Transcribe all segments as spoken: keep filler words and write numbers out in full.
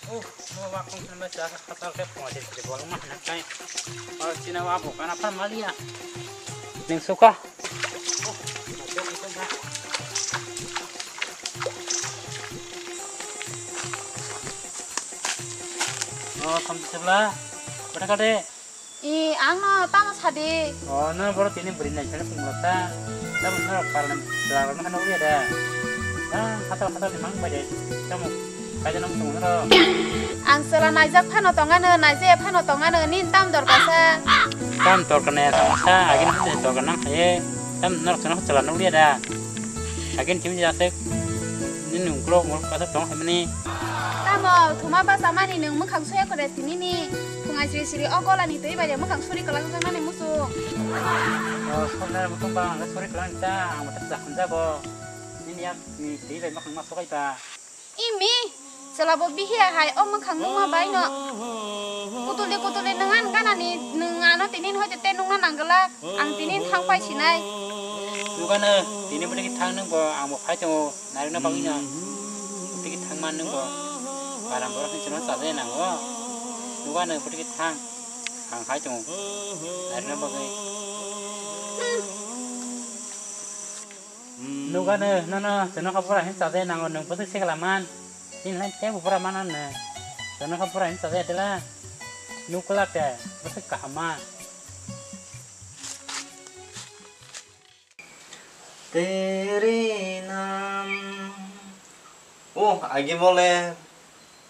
Oh, mo wa kong sen ba cha khatar ke pon de bol ma na kai. Or china wa bo kana pa malia. Ning suka. Oh, samsibla. Kata kade. I, ang no tamo sadi. Oh, no, boro tini bwrwi nai sani punglo ta. Tamo no parlem, parlem hano uya da. Ah, hatal hatal ni mang bai dai. Tamo kaja nang tong no. Ang sela naijak phano tongano, naijaya phano tongano, nin tam dorkar sa. Tam dorkar nai sa, agin hati dorkar nang khaye. Tam norok sano chala no uya da. Agin kimi jasek. Nini uklok uklok kasa tong hai mani. Tamo, thuma basa mani nwng mwkhang suya kore tini ni. Phungai siri siri o gola ni twi bai de mwkhang suri kwlak jak nani muchung. Oh, sonna mutung ba ang suri kwlak ta ang mata jak hamja bo. Nini yak ni twi bai mwkhang ma sokai ba. Imi, chwla bo bihiya hai o mwkhang nungma bai no. Kutuli kutuli nwngan gana ni nwng ano tini ni hoite te nungna nang glak. Ang tini thang pai sinai. Nukano, tini bwtwi thang nung bo, ang bo phai tongo, narwkna bagwi no. Bwtwi thang man nung bo, baram borok ni chwngno chajai nango. Nukano, bwtwi thang, ang phai tongo, narwkna bagwi. Nukano, nono chwngno kha bora hin chajai nango, nwng bwtwi sekla man. Tini hai tebo bora man ano. Chwngno kha bora hin chajai tela. Nukla te, bwtwi kaham man. Tere nam. Oh, agi bole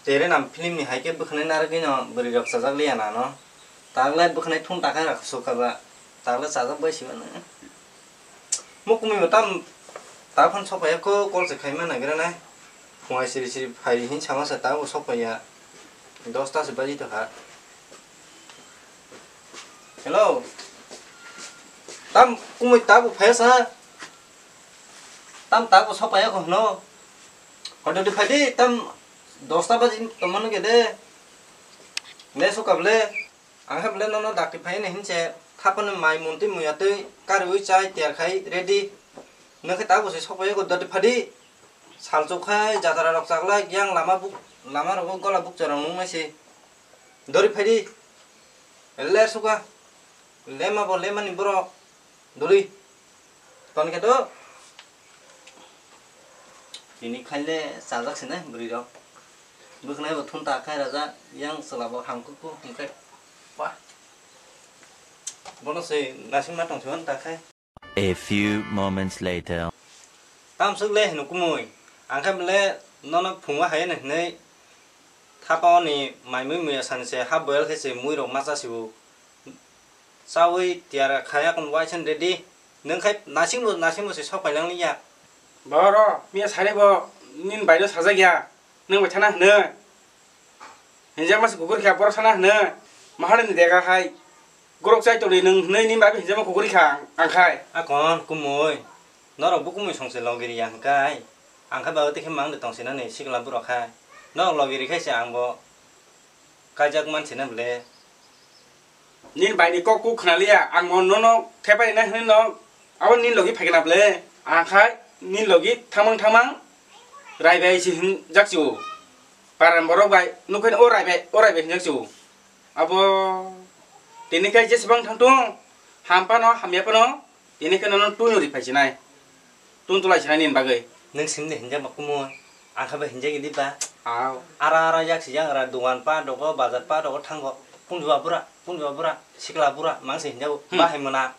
Tere nam film ni hai khe bwkhanai narwgwi no bwrwi rok chajak liya na no. Taglai bwkhanai thun takhai rok sukha ba. Taglai chajak bai siba no. Mo kumui bo tam ta phone sokpaiya ko call se khaima nagira nai. Phungai siri siri phai hin sama sa ta bo sokpaiya. Dosta se baji to kha. Hello. Tam kumui ta bo phai sa. Tam ta bo sokpaiya ko hno. Hodo di phai di tam dosta baji tomon ge de. Le sokable. Ang khe bwle nono dakti phai ni hinse, thapani mai muntwi muya twi kariui chai tiyar khai ready. Nwng khe tabuk se sokpaiya ko dati phadi. Salchuk khai jatara rok chaklai yang lama buk, lama rogo gola bukcha rok nung nai se. Dori phai di. Le suka. Lema bo lemani borok. Dori. Ton khe do. Tini khaile chajak sini bwrwi rok. Bwkhnai bo thun ta khai raja yang chwla bo hamkuk kuk hwnkhe pa. Bono se nasing ma tong se ta khai. A few moments later. Tamswk le hino kumui. Ang khe bole nono phungo hai hwnwi thapa oni mai mui muya sani se ha boyal khe se mui rok ma cha sibu. Chawi tiyar kha yakung waisa ready. Nwng khai nasingbo, nasingbo se sok pailangli ya. Boro, miya sari bo nini baino sajak ya. Nwng bai thana hwnwi. Hinjak masa kukur kha boro thana hwnwi. Maharani dega hai. Gorok chai tongdi nwng hwnwi nini bai hinjak ma kukur kha ang khai. Akon kumui. Norok bukumui songse logiri ya hwnkai. Ang khai bago tikhe mang de tongsinani sikla borok khai. Norok logiri khai se ang bo kaijak mansina bole. Nini bai ni kok kuk khna liya, ang mo nono thepai na hwnwi no, abo nini logi phai khe na ble. Ang khai nini logi thamang thamang rai bai si hwn jak chu. Paran borok bai nukhe o rai bai, o rai bai hwn jak chu. Abo tini khai jesbang thang tung, ham phano, hamya phano, tini khe nono twi no ri phai sinai. Tun tulai sinai nini bagwi. Nwng simi de hinjak ma kumui. Ang khe ba hinjak di ba. Aw. Ara ara yak sijak ra dugan pa dogo bazar pa dogo thango. Punjuwa bura, punjuwa bura, sikla bura, mang se hinjago. Hmm. Bahai mona.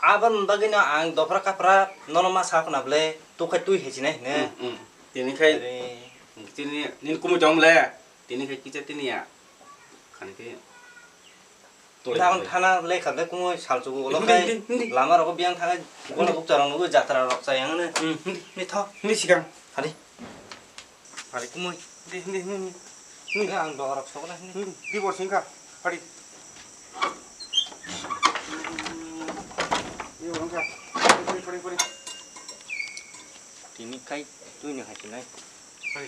Aboni bagwi no ang dopra kapra nono ma sa khna ble, tu khai twi hai sinai hine. Hmm, hmm. Tini khai, are, tini nini kumui tong ble. Tini khai kisa tini ya. Khani khe. Twi Thang hai. Thana lekha ble kumui salchugo ulo Hindi, khai hindi, hindi. Lama rogo biyang thangai bola bukcha rok nugui jatra rok chayang ne. Hmm, hindi. Ni tho. Hindi sikang. Hari. Hari kumui. Hindi, hindi, hindi, hindi. Hindi. Ang doga rok sokla hindi. Hindi. Di bor singka. Hari. Di bor singka. Pari, pari, pari. Tini kai twi ni hai sinai. Hari.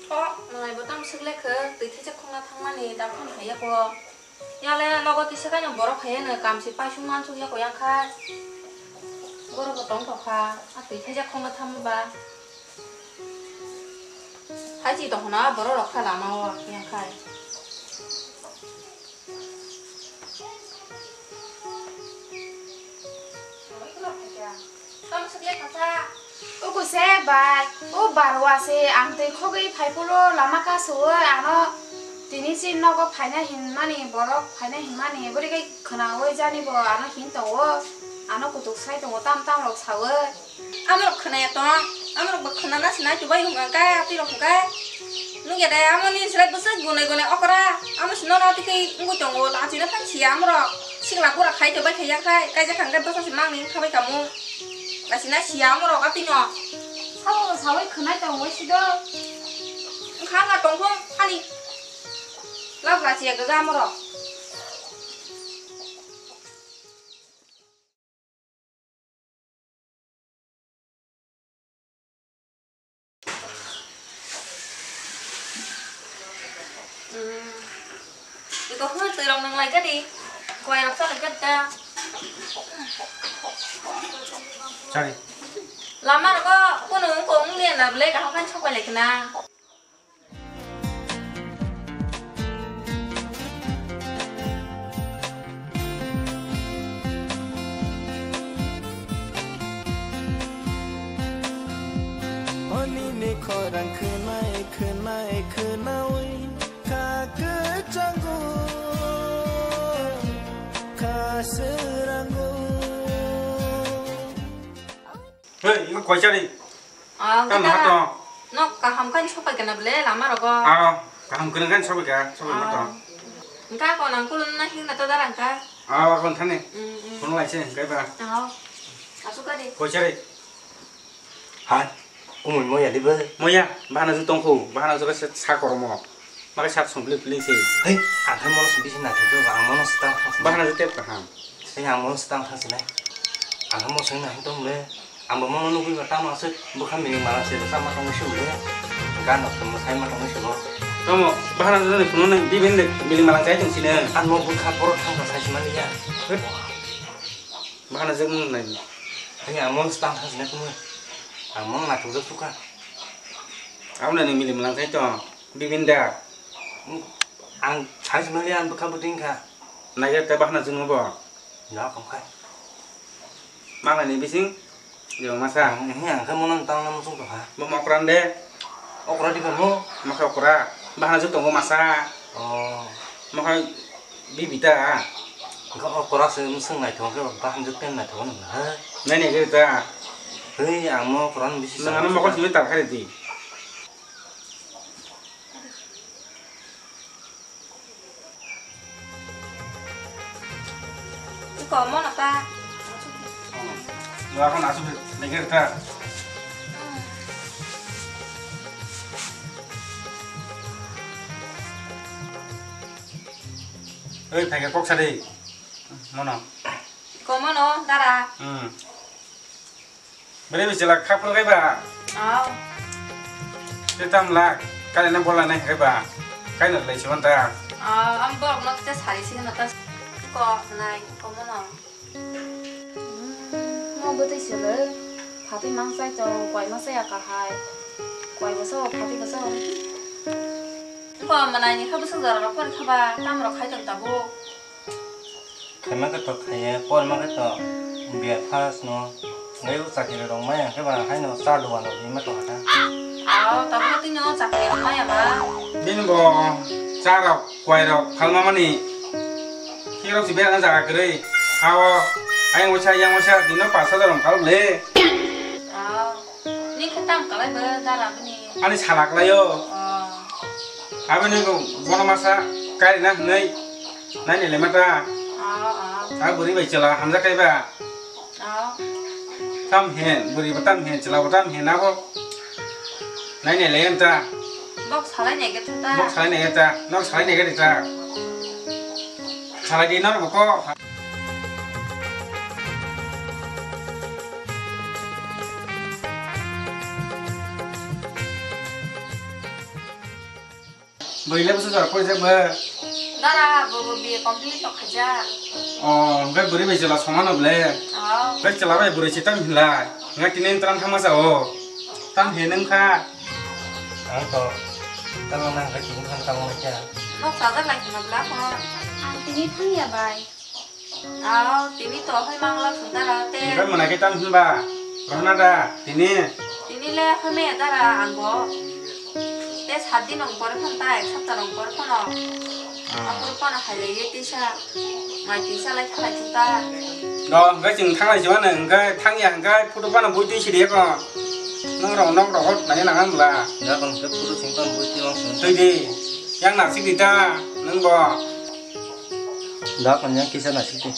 O, nwng bo tamo swk lekha, twi thaisa khongna thangmani, daphano hai yako. Yale nogo kisa kaino borok hai no kam se paisuk mansuk yako yang kha. Borok bo tong tokha, a twi thaisa khongna thangma ba. Hai chi tongkhna borok rok kha lama o yang khai. Tamo sokle kasa. Uku se bai, o barwa se ang twi khogwi phai phuru lama kasu o ano tini si nogo phaina hinmani borok phaina hinmani bwrwi kai khwnawi jani bo ano hin tongo ano kutuk sai tongo tam tam rok sawi. Amorok khwnaya tong, amorok bo khwnana sinai chubai hwnka khe, atwi rok hwnka. Nukya de, amo ni selai bwswk gunai gunai okra, amo si nono twi khe wngwi tongo, lachina thang siya amorok. Sikla pura khai to bai khaiya khai, kaijak kha hwnkhe bwsa si mangni wngkha bai kamo. Lachina siya amorok atwi no. Sabo sawi khwnai tongo si do. Wngkha wngkha tongthong, hani. Lab lachiya gwja amorok. Iko hwn twi rok nang lai gani. Kwai rok sa lai gani ta. Chari. Lama rok ko kunu ko ung lian na ble kaham kan sok lai kena. Honi ni khorang khwnai khwnai khwnaui kha kwchango kha swrango. Hei, iko koi chari. Ah, tamo wngkha hato. Nok kaham khe sopai kana ble lama rogo. Ah, kaham kwrwng khe sopai ka, sopai ma to. Ah. Wngkha ko nang kulun na hing na to darang ka. Ah, kon thani. Mm, mm. Phone lai se, kai ba. Ah. Asu ka de. Koi chari. Hai. Umui moya di bai. Moya, bahana ju tongkhu, bahana ju ka sa koromo. Makai sak song plik plik se. Hei, ang khe mono song bisi naithok, ang mono swtang thang. Bahana ju tep kaham. Hei, ang mono swtang thang sinai. Ang khe mono swng naithok tong le. Ang bo mono nugwi ba tamo aswk bwkha miling malang se sama tongwi se ule. Gan rok tongma sai ma tongwi se bo. Tamo bahana ju ni phunuknai bibin de miling malang chai tong sini. Ang mo bwkha borok thang ba sai se mani ya. Hei. Bahana ju nung nai. Hei, ang mono swtang thang sinai tongwi. Ang mono naithok jak sukha. Amo nai miling malang chai tong. Bibinda. Ang sai se mali ang bwkha bwtwi wngkha. Naiya tei bahana chwngno bo. Ya, tongkha. Manglai ni bising. Yo masa. Ang, ang khe mono tang na muchung tongkha. Bo mokran de. Okra di kamo? Mokha okra. Bahana chwng tongo masa. Oh. Mokha bibita. Engkha okra se mwswng naithok khe bahana chwng pen naithok nang ha. Nai nai khe ta. Hei, ang mo okra ni bisi. Nang ano mokol simi tar khari di. Iko mono ta. Lo ako na asuk lagi ta. Oi, phaikhe kok sadi. Mono. Iko mono, dara. Hmm. Bwrwi bai chwla kha phuru kaiba? Aw. Tei tamo la, kainwi na bola nai kaiba? Kainwi lai se manta. Aw, ang borok no kisa sari se na ta ko nai ko mono. Mo bwtwi se le phatwi mang chai tong, kwai ma chaya kahai. Kwai bo so, phatwi bo so. Ko manai ni kha bwswk jora rok pori kha ba, tam rok khai tong tabuk. Khaima khe to khaiya, porima khe to B A pass no. Ngai o chakri rok maya khe ba haino cha dogan rok hinma tong kha. Aw, tabuk twi no chakri rok maya ba. Bini bo cha rok, kwai rok phalma mani. Khirok si bera jaga kwrwi. Hao, ayang waisa, yang waisa, dino pash hajar rok phal le. Aw. Ni khe tam kalai bo dara bini. Ani salak laio. Oh. Aboni bo bono masa kairina hwnwi naini lemata. Oh, oh. A bwrwi bai chwla hamjak kaiba. Oh. Tam he, bwrwi bo tam he, chwla bo tam he nabo. Naini lem ta. Bok salai nai khe ta. Bok salai nai khe ta. Nok salai nai khe ta. Salai di nok boko. Bwrwi le bwswk jora porijak bo? Dara bo, bo B A complete rok khaijak. Oh, hwnkhe bwrwi bai chwla somano ble? Oh. Hwnkhe chwla bai bwrwi se tam hinlai? Hwnkhe tini tran thangma sa o? Tam he nung kha? Ang to Tamo na hwnkhe tini thang tamo na kya? Nok sajak lai khna bla ko. Ang tini thangya bai. Ao, tini to hai mangla sundara te. Ibai mona ke tam hinba. Rona da, tini. Tini le hai me dara angbo. Te sat din ong pore phon ta, ek sapta ong pore phon. Ah. Apor phon hai le ye tisa. Mai tisa lai khalai ta. Do, hwnkhe chwng thanglai jemano, hwnkhe thangya, hwnkhe photo phano bui twi sidi ko. Nung rok nok rok hot nai nang ang bla. Ya bang ke photo sing phano bui twi mang sung. Twi di. Yang nasik di ta, nung bo. Da kon yang kisa nasik di.